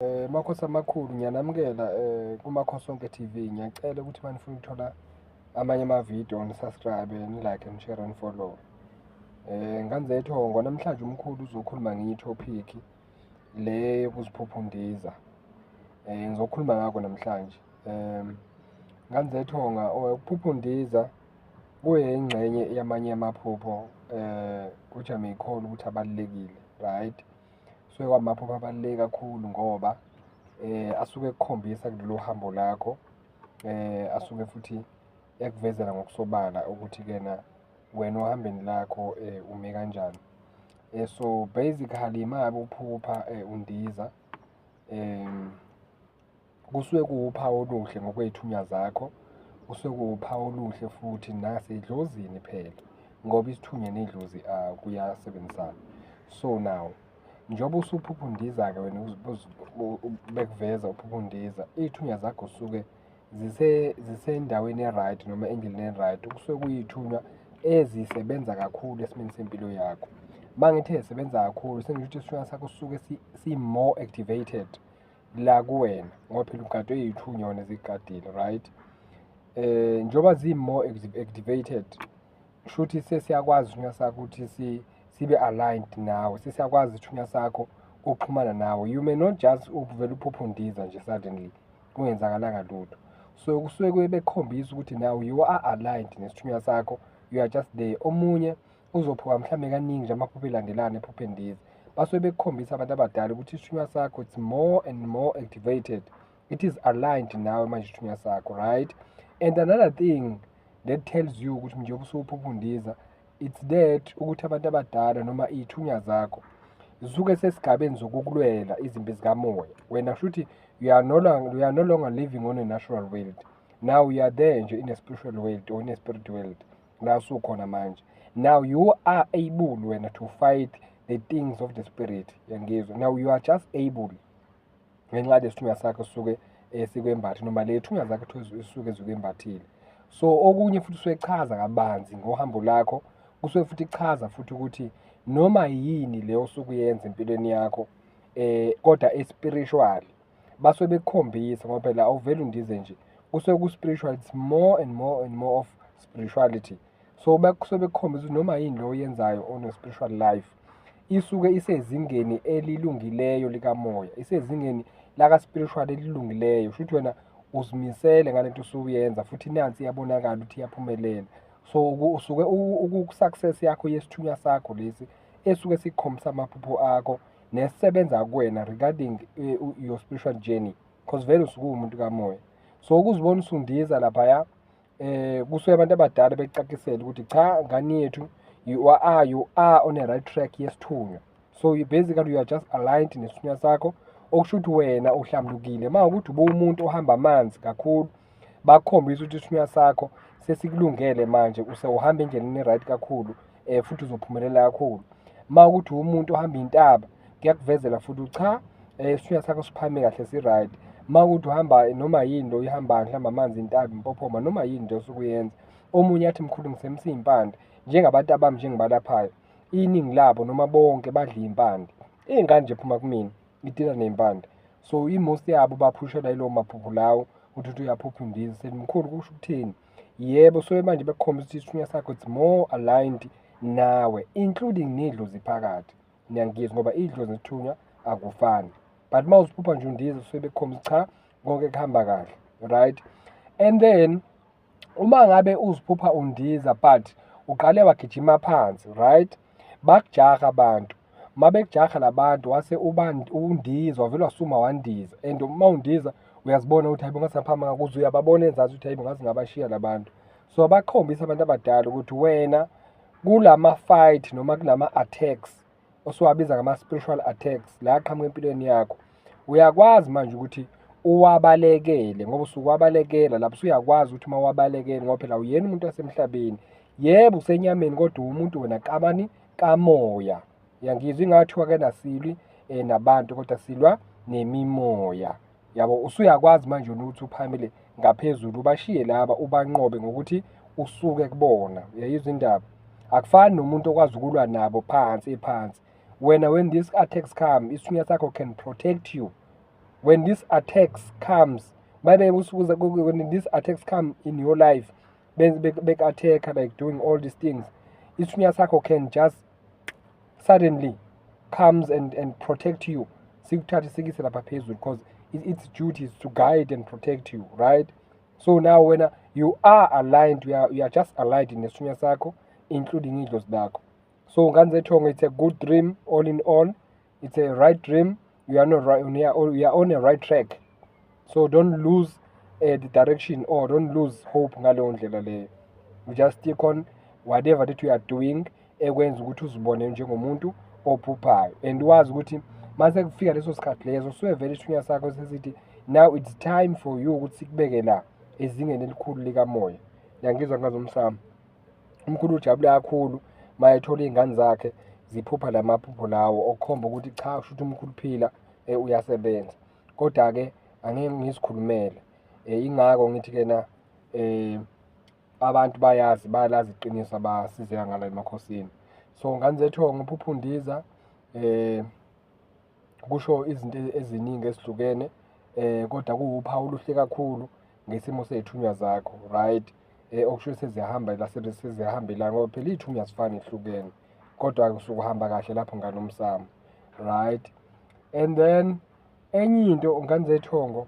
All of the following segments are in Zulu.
Makhosi amakhulu, ngiyanamukela kuMakhosi Onke TV. Ngiyacela ukuthi uma nifuna ukuthola amanye amavidiyo ni-subscribe, ni-like, ni-share, ni-follow. Ngane zethongo, namhlanje umkhulu uzokhuluma ngenye i-topic le yokuziphupha undiza. Ngizokhuluma ngakho namhlanje. Ngane zethonga, ukuphupha undiza kuyingxenye yamanye amaphupho which I may call ukuthi abalulekile, right? Kusuke kwamaphupho abaluleke kakhulu ngoba asuke ekukhombisa kulolu hambo lakho, asuke futhi ekuvezela ngokusobala ukuthi-ke na wena ohambeni lakho ume kanjani. So basically, uma ngabe uphupha undiza, kusuke kuwuphawu oluhle ngokwey'thunywa zakho, kusuke kuwuphawu oluhle futhi nasedlozini phela, ngoba isithunywa nedlozi kuyasebenzisana. So now, njengoba usuphupha undiza-ke wena, bekuveza uphupha undiza, iy'thunywa zakho zisuke zisendaweni e-right noma endleleni e-right. Kusuke kuyiy'thunywa ezisebenza kakhulu esimeni sempilo yakho. Uma ngithi ey'sebenza kakhulu, sengisho ukuthi isithunywa sakho sisuke si-more activated la kuwena, ngoba phela ugadwe iy'thunywa wena, zikugadile, right? Njengoba zi-more activated, kushuthi sesiyakwazi isithunywa sakho ukuthi sibe aligned nawe, sesiyakwazi isithunywa sakho ukuxhumana nawe. You may not just uvele uphuphe undiza nje suddenly kungenzakalanga lutho. So kusuke bekukhombisa ukuthi now you are aligned nesithunywa sakho, you are just there. Omunye uzophupha mhlambe kaningi nje amaphupho elandelana ephupha endiza. Basuke bekukhombisa abantu abadala ukuthi isithunywa sakho, it's more and more activated. It is aligned nawe manje isithunywa sakho, right? And another thing that tells you ukuthi njengoba usuphupha undiza, it's that ukuthi abantu abadala noma iy'thunywa zakho zisuke sesigabeni zokukulwela izimpi zikamoya. Wena kushuthi you are no longer living on a natural world. Now you are there nje in a spiritual world or in a spirit world la usukhona manje. Now you are able wena to fight the things of the spirit, yangizwa? Now you are just able ngenxa yalesithunywa sakho sisuke sikwembathe noma le thunywa zakho zisuke zikwembathile. So okunye futhi usuke echaza kabanzi ngohambo lakho, kusuke futhi ichaza futhi ukuthi noma yini le osuke uyenza empilweni yakho, kodwa e-spiritual, basuke bekukhombisa, ngoba phela awuvele undize nje, kusuke ku-spiritual. It's more and more and more of spirituality. So bekusuke bekukhombisa ukuthi noma yini lo oyenzayo on a spiritual life isuke isezingeni elilungileyo likamoya, isezingeni laka-spiritual elilungileyo. Kusho ukuthi wena uzimisele ngalento osuke uyenza, futhi nansi iyabonakala ukuthi iyaphumelela. So usuke ku-success yakho yesithunywa sakho lesi esuke sikukhombisa amaphupho akho nesisebenza kuwena regarding your spiritual journey, because vele usuke uwumuntu kamoya. So ukuzibona usundiza laphaya, kusuke abantu abadala bekucacisela ukuthi cha, ngani yethu, you are on a right track yesithunywa. So you basically, you are just aligned nesithunywa sakho, okusho ukuthi wena uhlambulukile. Uma ukuthi ubuwumuntu ohamba amanzi kakhulu, bakukhombisa ukuthi isithunywa sakho sesikulungele manje, usewuhamba endleleni e-right kakhulu, futhi uzophumelela kakhulu. Uma ukuthi umuntu ohamba intaba, kuyakuvezela futhi cha, isithunywa sakho siphame kahle, si-right. Uma ukuthi uhamba noma yini lo oyihambayo, mhlawumbe amanzi, intaba, impophoma, noma yini nje osuke uyenza. Omunye athi, "Mkhulu, ngisebenzisa iy'mpande." Njengabantu abami nje engibalaphayo, iningi labo noma bonke badla iy'mpande. Iy'ngane nje phuma kumina idila ney'mpande. So i-most yabo baphushelwa yilowo maphupho lawo, uthi uyaphupha undiza, sethi, "Mkhulu, kusho ukuthini?" Yebo, so manje bekukhombisa ukuthi isithunywa sakho, it's more aligned nawe, including nedlozi phakathi. Niyangizwa? Ngoba idlozi nesithunywa akufani. But uma uziphupha nje undiza, suke bekukhombisa cha, konke kuhamba kahle, right? And then uma ngabe uziphupha undiza but uqale wagijima phansi, right, bakujaha abantu, uma bekujaha labantu wase uba undiza, wavele wasuma wandiza, and uma undiza uyazibona ukuthi hayibo, ngathi ngaphambi kuze uyababona enzansi ukuthi hayibo, ngathi ngabashiya labantu. So bakhombisa abantu abadala ukuthi wena kulama fight noma kulama attacks osuwabiza ngama-spiritual attacks la aqhamuka empilweni yakho, uyakwazi manje ukuthi uwabalekele, ngoba usuke wabalekela lapho, usuyakwazi ukuthi uma wabalekele, ngoba phela awuyena umuntu wasemhlabeni. Yebo, usenyameni, kodwa umuntu wena kabani kamoya, uyangizwa? Ingathiwa ke nasilwi nabantu, kodwa silwa nemimoya, yabo. Usuyakwazi manje ukuthi uphamele ngaphezulu, ubashiye laba, ubanqobe ngokuthi usuke kubona, uyayizwa indaba? Akufani nomuntu okwazi ukulwa nabo phansi phansi. Wena, when these attacks come, isithunywa sakho can protect you. When this attacks comes, maybe when these attacks come in your life, bek-attack, like doing all these things, isithunywa sakho can just suddenly comes and protect you, sikuthathe sikise lapha phezulu, because its duty is to guide and protect you, right? So now wena you are aligned, you are just aligned nesithunywa sakho, including idlozi lakho. So ngane zethongo, it's a good dream. All in all, it's a right dream. You are not right, you are on a right track, so don't lose the direction or don't lose hope ngaleyo ndlela leyo. You just stick on whatever that you are doing ekwenza ukuthi uzibone njengomuntu ophuphayo, and wazi ukuthi mase kufika leso sikhathi leso, suke vele isithunywa sakho sesithi now it's time for you ukuthi sikubeke la ezingeni elikhulu likamoya. Ngiyangizwa ngazomsamo, umkhulu ujabule kakhulu mayethola iy'ngane zakhe ziphupha la maphupho lawo, okukhomba ukuthi cha, kusho ukuthi umkhulu phila uyasebenza. Kodwa-ke angeke ngizikhulumele, ingakho ngithi-ke na abantu bayazi, bayalazi iqiniso abasizeka ngalo emakhosini. So ngane zethongo, uphupha undiza kusho izinto eziningi ezihlukene, kodwa kuwuphawu oluhle kakhulu ngesimo sey'thunywa zakho, right? Okusho ukuthi seziyahamba la, seziyahambelana, ngoba phela iy'thunywa azifani, y'hlukene. Kodwa-ke usuke uhamba kahle lapho ngane yomsamo, right? And then enye into, ngane zethongo,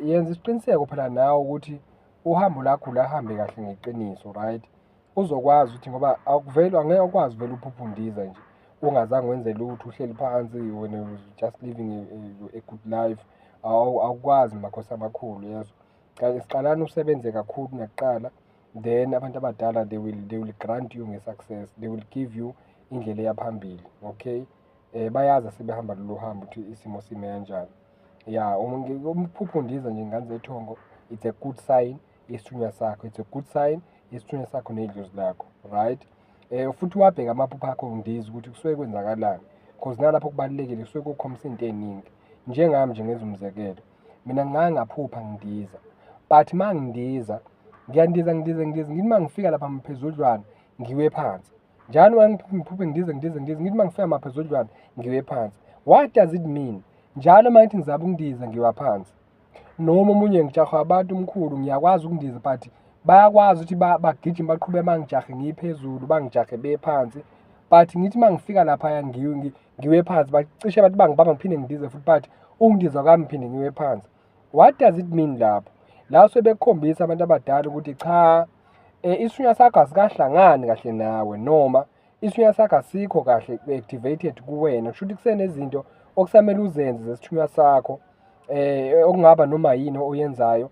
yenza isiqiniseko phela nawe ukuthi uhambo lakho lahambe kahle ngeqiniso, right? Uzokwazi ukuthi ngoba akuvele, angeke ukwazi vele uphuphe undiza nje ungazange wenze lutho, uhleli phansi wena, just living a good life. Awukwazi, makhosi amakhulu, yezwa. Siqalani usebenze kakhulu kunakuqala, then abantu abadala they will grant you nge-success, they will give you indlela eya phambili, okay? Bayazi asebehamba lolu hambo ukuthi isimo sime kanjani. Ya, uphupha undiza nje, ngane zethongo, it's a good sign isithunywa sakho, it's a good sign isithunywa sakho nedlozi lakho, right? Futhi wabheka amaphupho akho undiza ukuthi kusuke kwenzakalani, cause nalapho kubalulekile, kusuke kukhombisa into ey'ningi. Njengami nje, ngenza umzekelo, mina ngake ngaphupha ngindiza, but uma ngindiza, ngiyandiza, ngindize, ngindize, ngithi uma ngifika lapha phezudlwana ngiwe phansi. Njalo uma ngiphuphe ngindiza, ngindize, ngindize, ngithi uma ngifika maphezudlwana ngiwe phansi. What does it mean? Njalo uma ngithi ngizama ukundiza ngiwa phansi. Noma omunye ngijahwa abantu umkhulu, ngiyakwazi ukundiza, but bayakwazi ukuthi bagijime, baqhube, bangijahe ngiphezulu, bangijahe bephansi, but ngithi uma ngifika laphaya ngiwe phansi, bacishe bathi bangibamba, ngiphinde ngindize futhi, but ukundiza kwami ngiphinde ngiwe phansi. What does it mean lapho? La sebekukhombisa abantu abadala ukuthi cha, isithunywa sakho asikahlangani kahle nawe, noma isithunywa sakho asikho kahle activated kuwena. Kusho ukuthi kusenezinto okusamele uzenze zesithunywa sakho, okungaba noma yini oyenzayo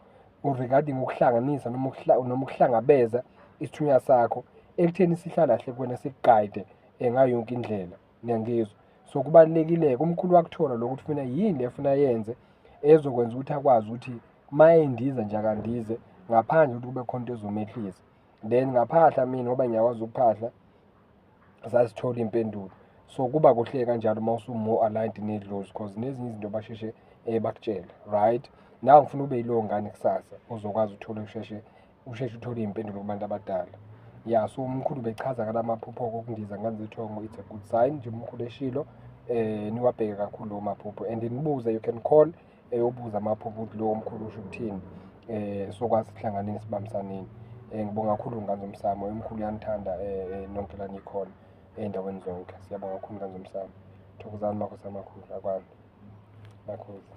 regarding ukuhlanganisa noma ukuhlangabeza isithunywa sakho ekutheni sihlala kahle kuwena, siku-guide ngayo yonke indlela. Niyangizwa? So kubalulekile-ke, umkhulu wakuthola lokho ukuthi funa yini le efuna yenze ezokwenza ukuthi akwazi ukuthi uma endiza nje akandize ngaphandle ukuthi kube khona into ezomehlisa. Then ngaphahla mina, ngoba ngiyakwazi ukuphahla, sasithola iy'mpendulo. So kuba kuhle kanjalo uma usu-more aligned nedlozi, cause nezinye izinto basheshe bakutshele, right? Nawe ngifuna ube yileyo ngane kusasa ozokwazi ukuthola, usheshe usheshe uthole iy'mpendulo kubantu abadala. Ya, so umkhulu bechaza ngala maphupho okundiza, ngane zethongo, it's a good sign nje umkhulu eshilo. Niwabheke kakhulu lawo maphupho and nibuze, you can call ubuze amaphupho ukuthi lowo mkhulu usho ukuthini, sokwazi sihlanganeni, sibambisaneni. Ngibonga kakhulu, ngane zomsamo, umkhulu uyanithanda nonke la nikhona ey'ndaweni zonke. Siyabonga kakhulu, ngane zomsamo. Thokozani, makhosi amakhulu, akwande makhosi.